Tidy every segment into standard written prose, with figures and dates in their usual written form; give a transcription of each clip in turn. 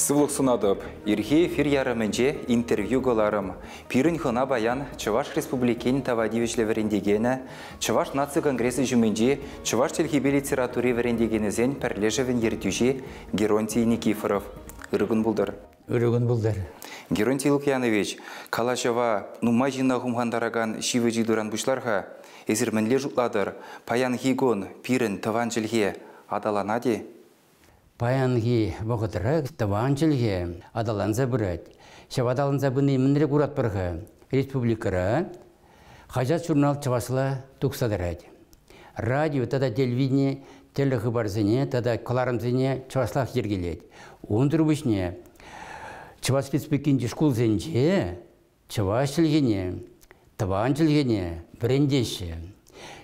Сывлӑх сунатӑп. Ирхи эфир ярӑмӗнче интервью кӑларӑм. Пирӗн хӑна паян Чӑваш Республикин тава тивӗҫлӗ вӗрентекенӗ, Чӑваш наци конгресӗ ҫумӗнчи чӑваш чӗлхипе литератури вӗрентекенӗсен пӗрлешӗвӗн ертӳҫи Геронтий Никифоров. Ырӑ кун пултӑр. Ырӑ кун пултӑр. Геронтий Лукьянович, калаҫӑва нумай ҫынна хумхантаракан ҫивӗч ыйтуран пуҫлар-ха. Эсир мӗнле шутлатӑр, паянхи кун пирӗн тӑван чӗлхе аталанать-и? Паянхи вӑхӑтра тӑван чӗлхе аталанса пырать. Ҫав аталанса пыни мӗнре куратпӑр-ха? Республикӑра хаҫат-журнал чӑвашла тухса тӑрать. Радио тата телевидени тӗрлӗ хыпарсене тата кӑларӑмсене чӑвашлах йӗркелет. Унсӑр пуҫне Чӑваш Республикинчи шкулсенче чӑваш чӗлхине, тӑван чӗлхене вӗрентеҫҫӗ.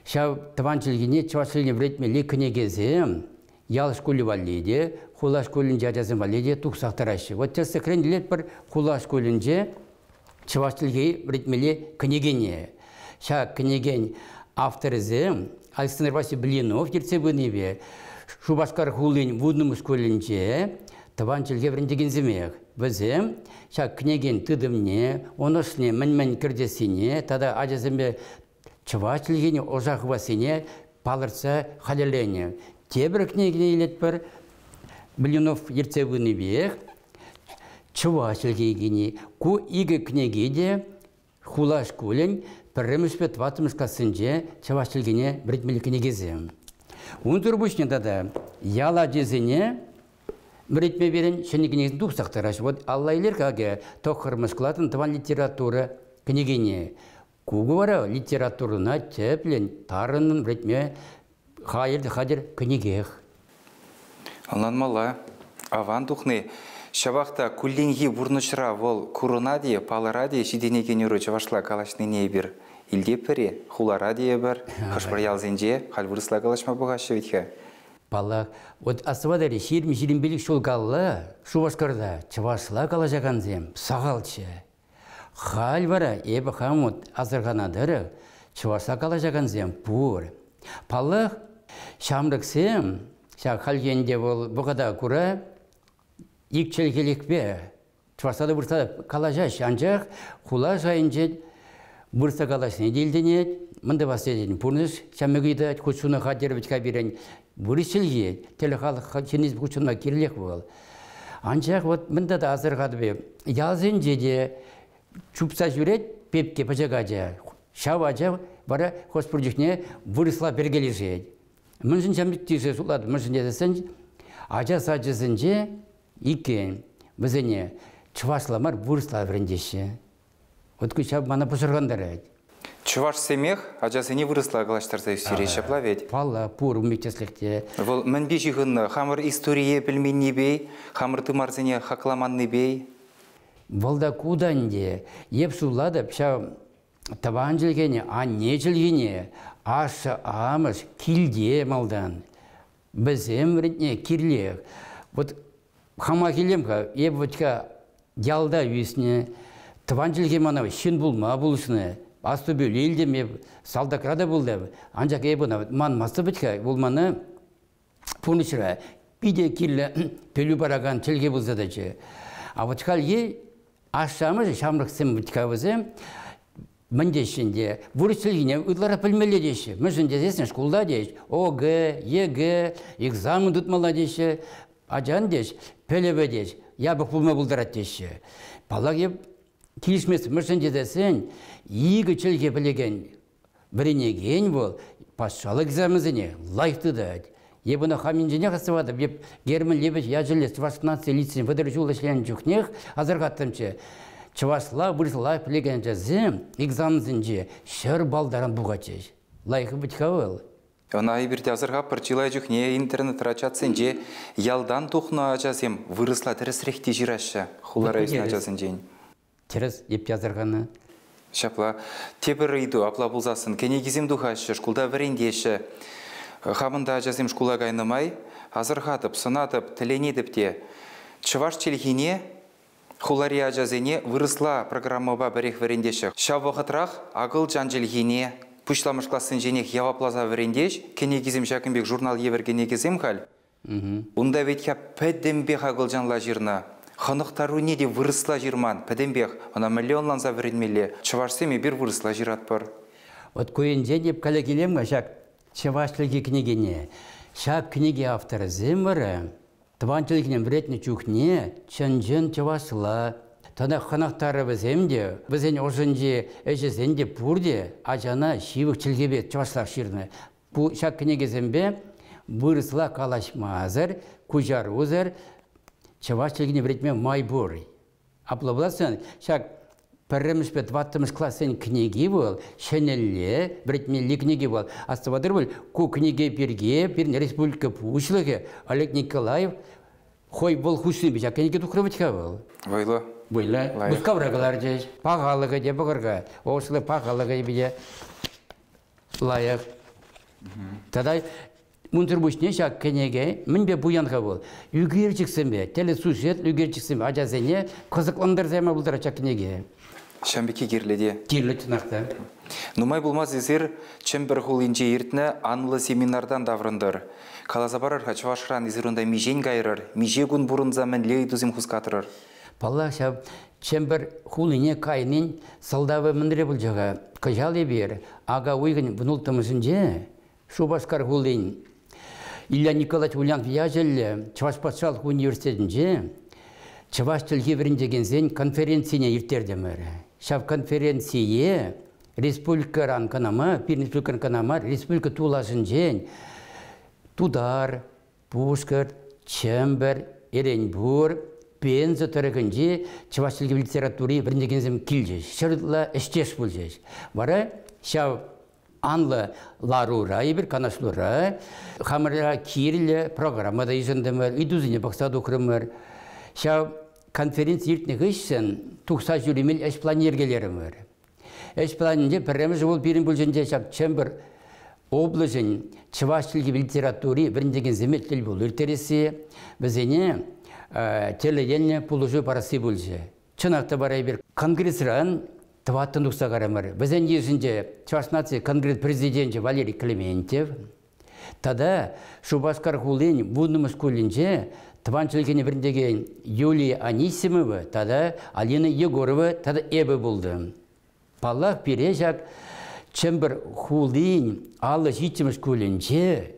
Ҫав тӑван чӗлхене, чӑваш чӗлхине вӗрентмелли кӗнекесем ял шкулӗ валли те, хула шкулӗнчи ачасем валли те тухсах тӑраҫҫӗ. Вот тӗслӗхрен илетпӗр хула шкулӗнче чӑваш чӗлхи вӗрентмелли кӗнекене. Ҫак кӗнекен авторӗсем Александр Васильевич Блинов ертсе пынипе Шупашкар хулин вуннӑмӗш шкулӗнче тӑван чӗлхе вӗрентекенсемех. Вӗсем ҫак кӗнекен тытӑмне, ун ӑшне мӗн-мӗн кӗртессине тата ачасемпе чӑваш чӗлхине ӑша хывассине палӑртса хатӗрленӗ. Тепӗр кӗнекене илетпӗр, Блинов ертсе пынипех чӑваш чӗлхи кӗни. Ку икӗ кӗнеке те хула шкулӗн пӗрремӗшпе тӑваттӑмӗш классенче чӑваш чӗлхине вӗрентмелли кӗнекесем. Унсӑр пуҫне тата ял ачисене вӗрентме пирӗн ҫӗнӗ кӗнекесем тухсах тӑраҫҫӗ. Вот алла илер-ха акӑ тӑххӑрмӗш класӑн тӑван литература кӗнекине. Ку вара литературӑна тӗплӗн, тарӑннӑн вӗрентме хатӗр кӗнекех. Ӑнланмалла. Аван тухни. Ҫавах та кулленхи пурнӑҫра вӑл курӑнать-и, палӑрать-и ҫитӗнекен ырӑ чӑвашла калаҫнине эпир илтетпӗр-и? Хулара тейӗпӗр, хӑш-пӗр ялсенче халь вырӑсла калаҫма пӑхаҫҫӗ вӗт-ха. Паллах. Вот астӑватӑр-и, 20-25 ҫул калла Шупашкарта чӑвашла калаҫакансем сахалччӗ. Халь вара эпӗ хам вот асӑрханӑ тӑрӑх чӑвашла калаҫакансем пур. Паллах, ҫамрӑксем ҫак хальхи ӗнтӗ вӑл вӑхӑта кура ик чӗлхелӗхпе чӑвашла та вырӑсла калаҫаҫҫӗ, анчах хула шайӗнче вырӑсла калаҫни те илтӗнет. Мӗн тӑвас тетӗн, пурнӑҫ ҫамрӑк ыйтать, хутшӑну хатӗр вӗт-ха пирӗн вырӑс чӗлхи, тӗрлӗ халӑх ҫыннисем хутшӑнма кирлех вӑл. Анчах вот мӗн тата асӑрхатӑп эп, ялсенче те чупса ҫӳрет пепке пӗчӗк ача. Ҫав ача вара хӑш-пӗр чухне вырӑсла перкелешет. Мӗншӗн ҫав тесе шутлатӑп, мӗншӗн тесен ача сачӗсенче иккен вӗсене чӑвашла мар, вырӑсла вӗрентеҫҫӗ. Вот ку ҫав мана пӑшӑрхантарать. Чӑвашсемех ачасене вырӑсла калаҫтарса ӳстереҫ, ҫапла вӗт? Паллах, пур ун пек тӗслӗх те. Вӑл мӗнпе ҫыхӑннӑ? Хамӑр историе пӗлменнипе, хамӑр тымарсене хакламаннипе? Вӑл та ку та ӗнтӗ. Эп суллатӑп ҫав тӑван чӗлхене, анне чӗлхине, ашшӗ-амӑш килте малтан. Вӗсем вӗрентме кирлех. Вот хамах илем-ха, эп вот-ха ялта ӳснӗ, тӑван чӗлхе мана ҫын пулма пулӑшнӑ. Асту-пӳле илтӗм эп, салтакра та пултӑм. Анчах эп ӑна манмастӑп вӗт-ха, вӑл мана пурнӑҫра питӗ кирлӗ пӗлӳ паракан чӗлхе пулса тӑчӗ. А вот хальхи ашшӗ-амӑшӗ ҫамрӑксем вӗт-ха вӗсем мӗн теҫҫӗ ӗнтӗ, вырӑс чӗлхине ытларах пӗлмелле теҫҫӗ. Мӗншӗн тесессӗн шкулта теҫ, ОГЭ, ЕГЭ, экзамен тытмалла теҫҫӗ. Ачан теҫ, пӗлӗвӗ теҫ, япӑх пулма пултарать теҫҫӗ. Паллах, эп килӗшместӗп. Мӗншӗн тесессӗн икӗ чӗлхе пӗлекен вӗренекен вӑл патшалӑх экзаменсене лайӑх тытать. Эп ӑна хам енченех астӑватӑп. Эп Герман Лебедь ячӗллӗ Чӑваш наци лицейӗн 30 ҫул ӗҫленӗ чухнех асӑрхаттӑмччӗ. Чӑвашла, вырӑсла пӗлекен ачасем экзаменсенче 100 балл таран пухатчӗҫ. Лайӑх вӗт-ха вӑл. Ӑна эпир те асӑрхатпӑр. Чылай чухне интернетра чатсенче ялтан тухнӑ ачасем вырӑсла тӗрӗсрех те ҫыраҫҫӗ хулара ӳснӗ ачасенчен. Тӗрӗс, эп те асӑрханӑ. Ҫапла. Тепӗр ыйту, апла пулсассӑн, кӗнекисем тухаҫҫӗ, шкулта вӗрентеҫҫӗ. Хамӑн та ачасем шкула кайнӑ май асӑрхатӑп, сӑнатӑп, тӗлӗнетӗп те. Чӑваш чӗлхине хулари ачасене вырӑсла программӑпа пӗрех вӗрентеҫҫӗ. Ҫав вӑхӑтрах акӑлчан чӗлхине пуҫламӑш классенченех явапласа вӗрентеҫ. Кӗнекисем ҫакӑн пек журнал евӗр кӗнекесем халь. Унта вӗт-ха пӗтӗмпех акӑлчанла ҫырнӑ. Хӑнӑхтаруне те вырӑсла ҫырман, пӗтӗмпех. Ӑна мӗнле ӑнланса вӗренмелле? Чӑвашсем эпир вырӑсла ҫыратпӑр. Вот ку енчен эп каллех илем-ха ҫак чӑваш чӗлхи кӗнекене. Ҫак кӗнеке авторӗсем вара тӑван чӗлхене вӗрентнӗ чухне чӑн-чӑн чӑвашла тата хӑнӑхтарӑвӗсем те, вӗсен ӑшӗнчи ӗҫӗсем те пурте ачана ҫывӑх чӗлхепе чӑвашлах ҫырнӑ. Ку ҫак кӗнекесемпе вырӑсла калаҫмасӑр, куҫарусӑр чӑваш чӗлхине вӗрентме май пур. Апла пулсан ҫак пӗрремӗшпе тӑваттӑмӗш классен кӗнеки вӑл ҫӗнӗлле вӗрентмелли кӗнеки вӑл. Астӑватӑр пуль, ку кӗнеке пирки пирӗн республика Пуҫлӑхӗ Олег Николаев хӑй вӑл хушнипе ҫак кӗнеке тухрӗ вӗт-ха вӑл. Вӑйлӑ. Вӑйлӑ. Мускавра кӑларчӗҫ. Пахалӑхӗ те пӑхӑр-ха. Ӑшлӑ пахалӑхӗ те лайӑх. Тата унсӑр пуҫне ҫак кӗнеке мӗнпе пуян-ха вӑл? Ӳкерчӗксемпе, телесюжет ӳкерчӗксемпе ачасене кӑсӑклантарса яма пултарать ҫак кӗнеке. Ҫавӑн пекки кирлӗ те. Кирлӗ чӑнах та. Нумай пулмасть эсир Чӗмпӗр хулинче иртнӗ анлӑ семинартан таврӑнтӑр. Каласа парӑр-ха, Чӑвашран эсир унта миҫен кайрӑр? Миҫе кун пурӑнса мӗнле ыйтусем хускатрӑр? Паллах, ҫав Чӗмпӗр хулине кайнин сӑлтавӗ мӗнре пулчӗ-ха? Кӑҫал эпир ака уйӑхӗн вунулттӑмӗшӗнче Шупашкар хулин Илья Николаевич Ульянов ячӗллӗ Чӑваш патшалӑх университетӗнче чӑваш чӗлхи вӗрентекенсен конференцине ирттертӗмӗр. Ҫав конференцие республикӑран кӑна мар, пирӗн республикӑран кӑна мар, республика тулашӗнчен тутар, Пушкӑрт, Чӗмпӗр, Эренпур, Пенза тӑрӑхӗнчи чӑваш чӗлхи литератури вӗрентекенсем килчӗҫ, ҫӗр ытла ӗҫтеш пулчӗҫ. Вара ҫав анлӑ ларура, эпир канашлура хамӑра кирлӗ программа та йышӑнтӑмӑр, ыйтусене пӑхса тухрӑмӑр. Ҫав конференци иртнӗ хыҫҫӑн тухса ҫӳремел ӗҫ планне йӗркелерӗмӗр. Ӗҫ планӗнче пӗрремӗш вӑл пирӗн пулчӗнче ҫак Чӗмпӗр облаҫӗн чӑваш чӗлхипе литератури вӗрентекенсемпе тӗл пулу ирттересси, вӗсене тӗрлӗ енлӗ пулӑшу парасси пулчӗ. Чӑнах та вара эпир конгресран тӑваттӑн тухса карӑмӑр. Вӗсен йышӗнче Чӑваш наци конгресс президенчӗ Валерий Клементьев тата Шупашкар хулин вуннӑмӗш шкулӗнче тӑван чӗлхене вӗрентекен Юлия Анисимова тата Алина Егорова тата эпӗ пултӑм. Паллах, пире ҫак Чӗмпӗр хулин 57-мӗш шкулӗнче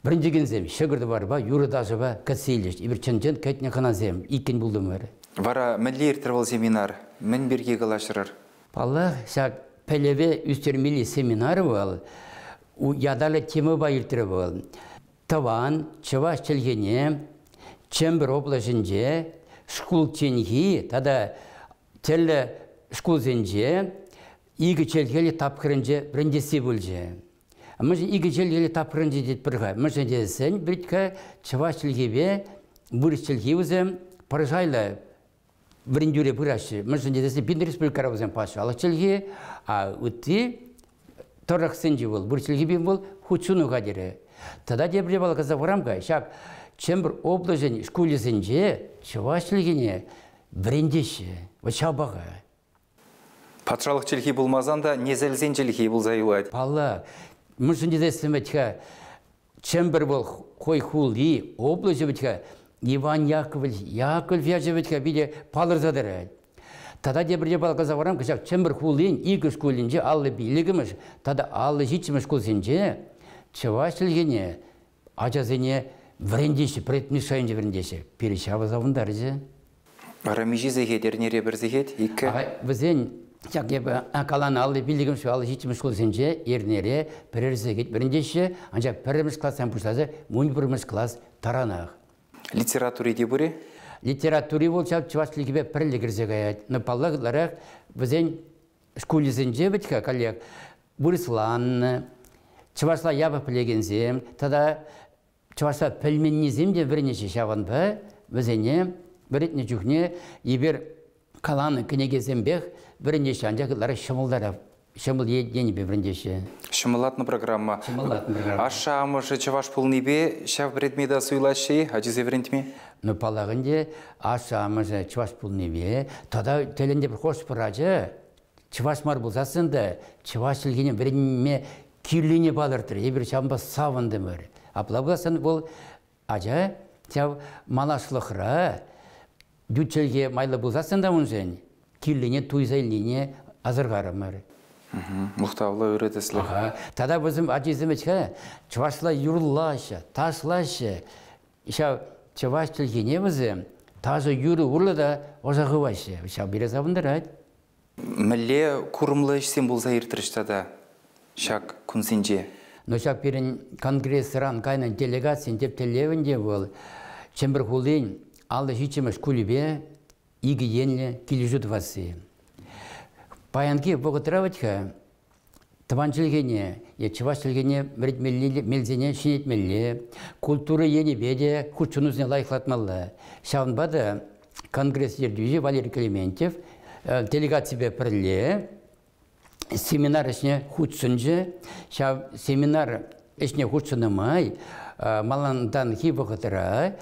вӗрентекенсем ҫӑкӑр-тӑварпа, юрӑ-ташӑпа кӗтсе илчӗҫ. Эпир чӑн-чӑн кӗтнӗ хӑнасем иккӗн пултӑмӑр. Вара мӗнле иртрӗ вӑл семинар? Мӗн пирки калаҫрӑр? Паллах, ҫак пӗлӗве ӳстермелли семинар вӑл ятарлӑ темӑпа иртрӗ вӑл. Тӑван чӑваш чӗлхине Чӗмпӗр облаҫӗнче шкулчченхи тата тӗрлӗ шкулсенче икӗ чӗлхеллӗ тапхӑрӗнче вӗрентесси пулчӗ. Мӗншӗн икӗ чӗлхеллӗ тапхӑрӗнче тетпӗр-ха? Мӗншӗн тесен вӗт-ха чӑваш чӗлхипе вырӑс чӗлхи вӗсем пӗр шайлӑ вӗрентӳре пыраҫҫӗ. Мӗншӗн тесен пирӗн республикӑра вӗсем патшалӑх чӗлхи, а ытти тӑрӑхсенче вӑл вырӑс чӗлхипе вӑл хутшӑну хатӗрӗ. Тата тепре вӑл каласа хурам-ха, ҫак Чӗмпӗр облаҫӗн шкулӗсенче чӑваш чӗлхине вӗрентеҫҫӗ. Вӑт ҫав паха. Патшалӑх чӗлхи пулмасан та несӗлсен чӗлхи пулса юлать. Паллах. Мӗншӗн тесессӗн вӗт-ха Чӗмпӗр вӑл хӑй хули, облаҫӗ вӗт-ха Иван Яковлевич Яковлев ячӗ вӗт-ха питӗ палӑрса тӑрать. Тата тепӗр япала каласа хӑварам, ҫак Чӗмпӗр хулин икӗ шкулӗнче 55-мӗш тата 57-мӗш шкулсенче чӑваш чӗлхине ачасене вӗрентеҫҫӗ, предмет шайӗнче вӗрентеҫҫӗ. Пире ҫавӑ савӑнтарчӗ. Вара миҫе сехет эрнере пӗр сехет, иккӗ? Вӗсен ҫак эпӗ каланӑ 55-мӗш, 57-мӗш шкулсенче эрнере пӗрер сехет вӗрентеҫҫӗ, анчах пӗрремӗш класран пуҫласа 11-мӗш класс таранах. Литератури те пур-и? Литератури вӑл ҫав чӑваш чӗлхипе пӗрле кӗрсе каять. Но паллах, ытларах вӗсен шкулӗсенче вӗт-ха каллех вырӑсланнӑ, чӑвашла япӑх пӗлекенсем тата чӑвашла пӗлменнисем те вӗренеҫҫӗ ҫавӑнпа вӗсене вӗрентнӗ чухне эпир каланӑ кӗнекесемпех вӗренеҫҫӗ, анчах ытларах ҫӑмӑлтарах ҫӑмӑл енӗпе вӗрентеҫҫӗ. Ҫӑмӑллатнӑ программа. Ҫӑмӑллатнӑ программа. Ашшӗ-амӑшӗ чӑваш пулнипе ҫав предмета суйлаҫҫӗ-и ачисене вӗрентме? Ну, паллах ӗнтӗ, ашшӗ-амӑшӗ чӑваш пулнипе тата тӗлӗнтӗм хӑш-пӗр ача чӑваш мар пулсассӑн та чӑваш чӗлхине вӗренме кирлине палӑртрӗ. Эпир ҫавӑнпа савӑнтӑмӑр. Апла пулсан вӑл ача ҫав малашлӑхра Ют чӗлхе майлӑ пулсассӑн та уншӑн кирлине туйса илнине асӑрхарӑмӑр. Мухтавлӑ ырӑ тӗслӗх. Аха. Тата вӗсем ачисем вӗт-ха чӑвашла юрлаҫҫӗ, ташлаҫҫӗ. Ҫав чӑваш чӗлхине вӗсем ташӑ юрӑ урлӑ та ӑша хываҫҫӗ. Ҫав пире савӑнтарать. Мӗнле курӑмлӑ ӗҫсем пулса иртрӗҫ тата ҫак кунсенче? Но ҫак пирӗн конгрессран кайнӑ делегацин тӗп тӗллевӗн те вӑл Чӗмпӗр хулин 57-мӗш шкулӗпе икӗ енлӗ килӗшӳ тӑвасси. Паянхи вӑхӑтра вӗт-ха тӑван чӗлхене е чӑваш чӗлхине вӗрентмелли мелсене ҫӗнетмелле, культура енӗпе те хутшӑнусене лайӑхлатмалла. Ҫавӑнпа та конгресс ертӳҫи Валерий Клементьев делегаципе пӗрле семинар ӗҫне хутшӑнчӗ. Ҫав семинар ӗҫне хутшӑннӑ май малантанхи вӑхӑтра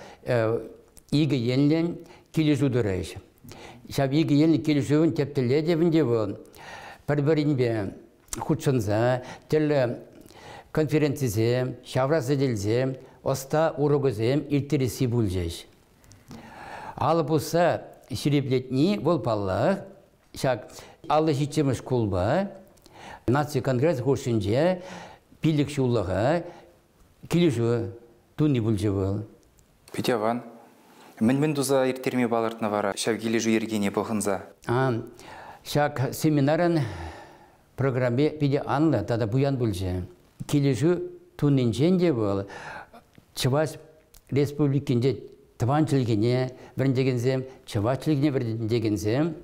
икӗ енлӗн килӗшӳ турӗҫ. Ҫав икӗ енлӗ килӗшӳвӗн тӗп тӗллевӗ те вӑл пӗр-пӗринпе хутшӑнса тӗрлӗ конференцисем, ҫавра сӗтелсем, ӑста урокӗсем ирттересси пулчӗҫ. Алӑ пусса ҫирӗплетни вӑл, паллах, ҫак 57-мӗш шкулпа наци конгресс хушшинче 5 ҫуллӑха килӗшӳ туни пулчӗ вӑл. Питӗ аван. Мӗн-мӗн туса ирттерме палӑртнӑ вара ҫав килӗшӳ йӗркине пӑхӑнса? Ҫак семинарӑн программи питӗ анлӑ тата пуян пулчӗ. Килӗшӳ тунинчен те вӑл Чӑваш Республикинче тӑван чӗлхене вӗрентекенсем, чӑваш чӗлхине вӗрентекенсем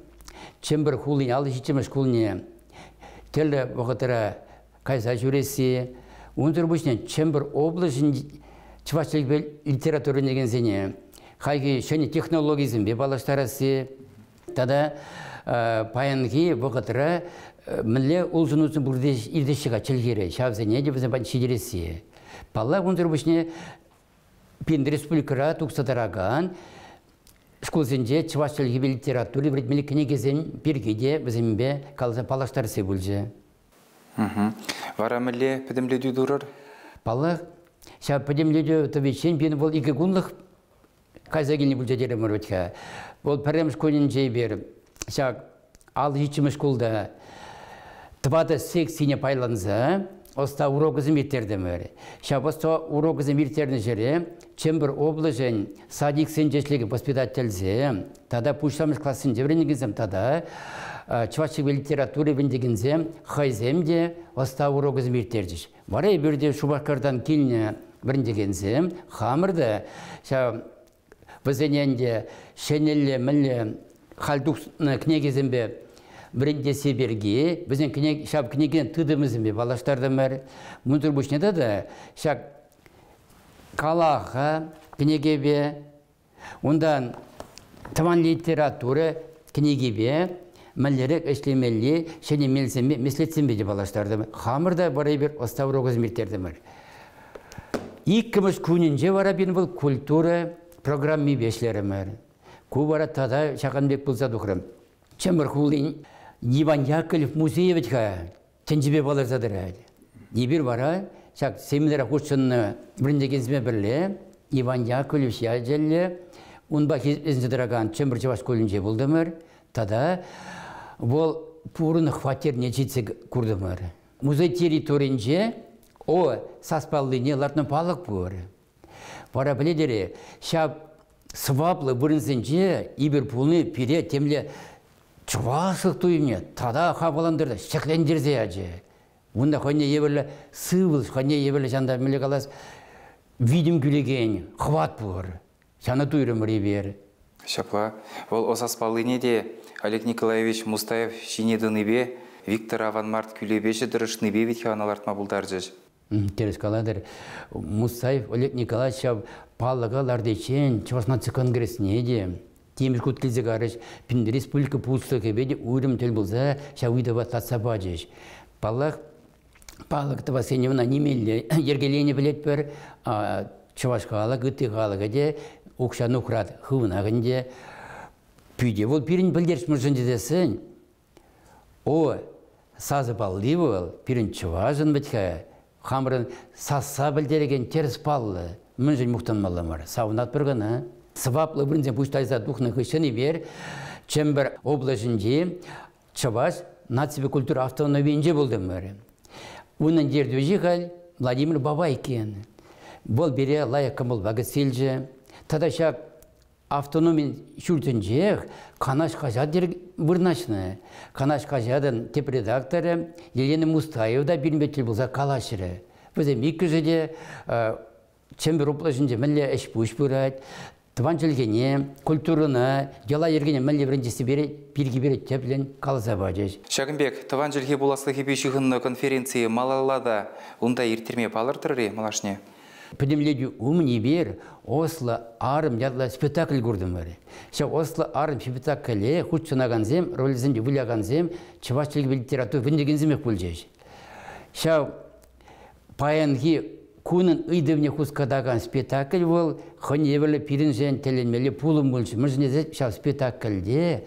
Чӗмпӗр хулин 57-мӗш шкулне тӗрлӗ вӑхӑтра кайса ҫӳресси, унсӑр пуҫне Чӗмпӗр облаҫӗн чӑваш чӗлхипе литература вӗрентекенсене хальхи ҫӗнӗ технологисемпе паллаштарасси тата паянхи вӑхӑтра мӗнле улшӑнусем иртеҫҫӗ-ха чӗлхере, ҫавсене те вӗсем патне ҫитересси. Паллах, унсӑр пуҫне пирӗн республикӑра тухса тӑракан шкулсенче чӑваш чӗлхипе литератури вӗрентмелли кӗнекесем пирки те вӗсемпе каласа паллаштарасси пулчӗ. Вара мӗнле пӗтӗмлетӳ турӑр? Паллах, ҫав пӗтӗмлетӳ тӑвиччен пирӗн вӑл 2 кунлӑх кайса килнӗ пулчӗ терӗмӗр вӗт-ха. Вӑл пӗрремӗш кунӗнче эпир ҫак 57-мӗш шкулта тӑватӑ секцине пайланса ӑста урокӗсем ирттертӗмӗр. Ҫав ӑста урокӗсем ирттернӗ ҫӗре Чӗмпӗр облаҫӗн садиксенче ӗҫлекен воспитательсем тата пуҫламӑш классенче вӗренекенсем тата чӑваш чӗлхипе литература вӗрентекенсем хӑйсем те ӑста урокӗсем ирттерчӗҫ. Вара эпир те Шупашкартан килнӗ вӗрентекенсем хамӑр та ҫав вӗсене ӗнтӗ ҫӗнӗлле мӗнле халь тухнӑ кӗнекесемпе вӗрентесси пирки вӗсен ҫав кӗнекен тытӑмӗсемпе паллаштартӑмӑр. Унсӑр пуҫне тата ҫак калаха кӗнекепе, унтан тӑван литература кӗнекипе мӗнлерех ӗҫлемелли ҫӗнӗ мелсемпе, меслетсемпе те паллаштартӑмӑр. Хамӑр та вара эпир ӑста урокӗсем ирттертӗмӗр. Иккӗмӗш кунӗнче вара пирӗн вӑл культура программипе ӗҫлерӗмӗр. Ку вара тата ҫакӑн пек пулса тухрӗ. Чӗмпӗр хулин Иван Яковлев музейӗ вӗт-ха тӗнчипе палӑрса тӑрать. Эпир вара ҫак семинара хутшӑннӑ вӗрентекенсемпе пӗрле Иван Яковлевич ячӗллӗ унпа хисепленсе тӑракан Чӗмпӗр чӑваш шкулӗнче пултӑмӑр тата вӑл пурӑннӑ хваттерне ҫитсе куртӑмӑр. Музей территорийӗнче О саспаллине лартнӑ палӑк пур. Вара пӗлетӗр-и, ҫав сӑваплӑ вырӑнсенче эпир пулни пире темле чӑвашлӑх туйӑмне тата хавхалантарса, ҫӗклентерсе ячӗ. Унта хӑйне евӗрлӗ сывлӑш, хӑйне евӗрлӗ ҫанта мӗнле калас, витӗм кӳрекен хӑват пур. Ҫавна туйрӑмӑр эпир. Ҫапла. Вӑл ӑсаспаллине те Олег Николаевич Мустаев ҫине тӑнипе, Виктор Аванмарт кӳлепеҫӗ тӑрӑшнипе вӗт-ха ӑна лартма пултарчӗҫ. Тӗрӗс калатӑр. Мустаев Олег Николаевич ҫав палӑка лартиччен Чӑваш наци конгресне те темиҫе хут килсе карӗҫ. Пин республика пуҫлӑхӗпе те уйрӑм тӗл пулса ҫав ыйтӑва татса пачӗҫ. Паллах, палӑк тӑвассине ӑна нимелле йӗркеленӗ пӗлетпӗр. Чӑваш халӑх, ытти халӑхӗ те укҫа нухрат хывнах ӗнтӗ. Питӗ вӑл пирӗн пӗлтерӗшмӗшӗн тесессӗн О, сасӑ палли вӑл пирӗн чӑвашӑн вӗт-ха. Хамӑрӑн сасса пӗлтерекен тӗрӗс паллӑ. Мӗншӗн мухтанмалла мар? Савӑнатпӑр кӑна. Сӑваплӑ вырӑнсем пуҫтарса тухнӑ хыҫҫӑн эпир Чӗмпӗр облаҫӗнчи Чӑваш наципе культура автономийӗнче пултӑмӑр. Унӑн ертӳҫи халь Владимир Бабайкин. Вӑл пире лайӑх кӑмӑлпа кӗтсе илчӗ. Тата ҫак автономин ҫуртӗнчех Канаш хаҫат вырнаҫнӑ. Канаш хаҫатӑн тӗп редакторӗ Елена Мустаева та пирӗнпе тӗл пулса калаҫрӗ. Вӗсем иккӗшӗ те Чӗмпӗр облаҫӗнче мӗнле ӗҫ-пуҫ пырать, тӑван чӗлхене, культурӑна, йӑла-йӗркене мӗнле вӗрентесси пирки пире тӗплӗн каласа пачӗҫ. Ҫакӑн пек тӑван чӗлхе пуласлӑхӗпе ҫыхӑннӑ конференцие малалла та унта ирттерме палӑртрӑр-и малашне? Пӗтӗмлетӳ умӗн эпир «Ӑслӑ арӑм» ятлӑ спектакль куртӑмӑр. Ҫав «Ӑслӑ арӑм» спектакле хутшӑнакансем, рольсенче вылякансем чӑваш чӗлхипе литература вӗрентекенсемех пулчӗҫ. Ҫав паянхи кунӑн ыйтӑвне хускатакан спектакль вӑл хӑйне евӗрлӗ пирӗншӗн тӗлӗнмелле пулӑм пулчӗ. Мӗншӗн тесен ҫав спектакльте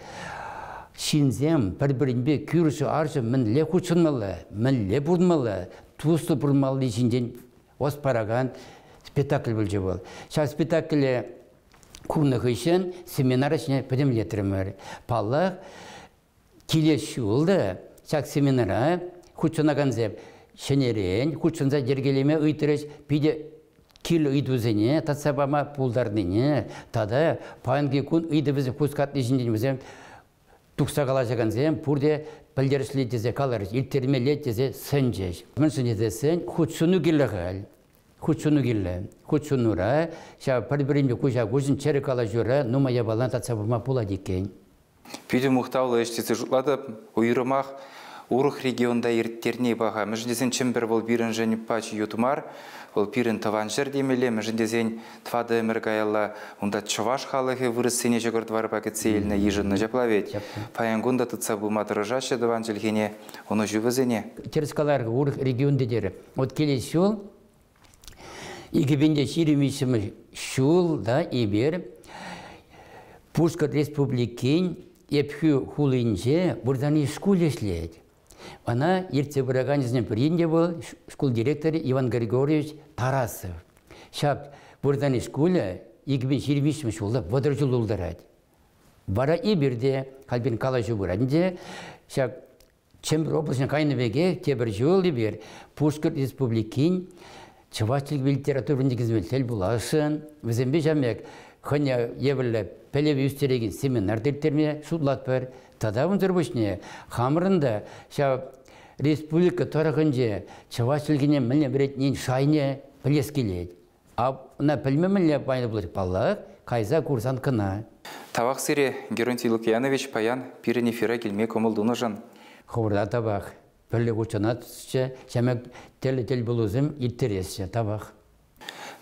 ҫынсем пӗр-пӗринпе кӳршӗ-аршӑ мӗнле хутшӑнмалла, мӗнле пурӑнмалла, туслӑ пурӑнмалли ҫинчен ӑс паракан спектакль пулчӗ вӑл. Ҫав спектакле курнӑ хыҫҫӑн семинар ӗҫне пӗтӗмлетрӗмӗр. Паллах, килес ҫул та ҫак семинара хутшӑнакансем ҫӗнӗрен хутшӑнса йӗркелеме ыйтрӗҫ, питӗ кирлӗ ыйтусене татса пама пултарнине тата паянхи кун ыйтӑвӗсем хускатни ҫинчен вӗсем тухса калаҫакансем пурте пӗлтерӗшлӗ тесе каларӗҫ, ирттермелле тесе сӗнчӗҫ. Мӗншӗн тесен хутшӑну кирлӗ халь. Хутшӑну кирлӗ. Хутшӑнура ҫав пӗр-пӗринпе куҫа-куҫӑн чӗрӗ калаҫура нумай япалана татса пама пулать иккен. Питӗ мухтавлӑ ӗҫ тесе шутлатӑп. Уйрӑмах урӑх регионта ирттерни паха. Мӗншӗн тесен Чӗмпӗр вӑл пирӗншӗн пач ют мар. Вӑл пирӗн тӑван ҫӗр темелле. Мӗншӗн тесен тӑватӑ ӗмӗр каялла унта чӑваш халӑхӗ вырӑссене ҫӑкӑр-тӑварпа кӗтсе илнӗ, йышӑннӑ. Ҫапла вӗт. Паян кун та тытса пыма тӑрӑшаҫҫӗ тӑван чӗлхене, ӑнӑҫу вӗсене. Тӗрӗс каларӑр, урӑх регионти терӗ. Вот килес ҫул 2023 ҫулта эпир Пушкӑрт Республикин Ӗпхӳ хулинче вырсарни шкулӗ ӗҫлет. Ӑна ертсе пыраканӗсене пӗрин те вӑл шкул директорӗ Иван Григорьевич Тарасов. Ҫак вырсарни шкулӗ 2023 ҫулта 30 ҫул тултарать. Вара эпир те, халь пирӗн калаҫу пырать ӗнтӗ, ҫак Чӗмпӗр облаҫне кайнӑ пекех тепӗр ҫул эпир Пушкӑрт Республикин чӑваш чӗлхипе литература вӗрентекенсемпе тӗл пуласшӑн. Вӗсемпе ҫав пек хӑйне евӗрлӗ пӗлӗве ӳстерекен семинар ирттерме шутлатпӑр. Тата унсӑр пуҫне хамӑрӑн та ҫав республика тӑрӑхӗнче чӑваш чӗлхине мӗнле вӗрентнин шайне пӗлес килет. Ӑна пӗлме мӗнле пайлӑ пулать, паллах, кайса курсан кӑна. Тавах сире, Геронтий Лукьянович, паян пирӗн эфира килме кӑмӑл тунӑшӑн. Хӑвӑрта тавах. Пӗрле хутшӑнатчӗ, ҫамрӑк тӗрлӗ тӗлпулусем ирттересчӗ. Тавах.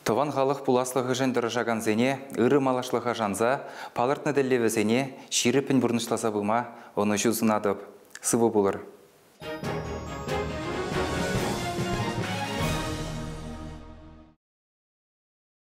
Тӑван халӑх пуласлӑхӗшӗн тӑрӑшакансене ырӑ малашлӑха шанса палӑртнӑ тӗллевӗсене ҫирӗппӗн пурнӑҫласа пыма ӑнӑҫу сунатӑп. Сывӑ пулӑр.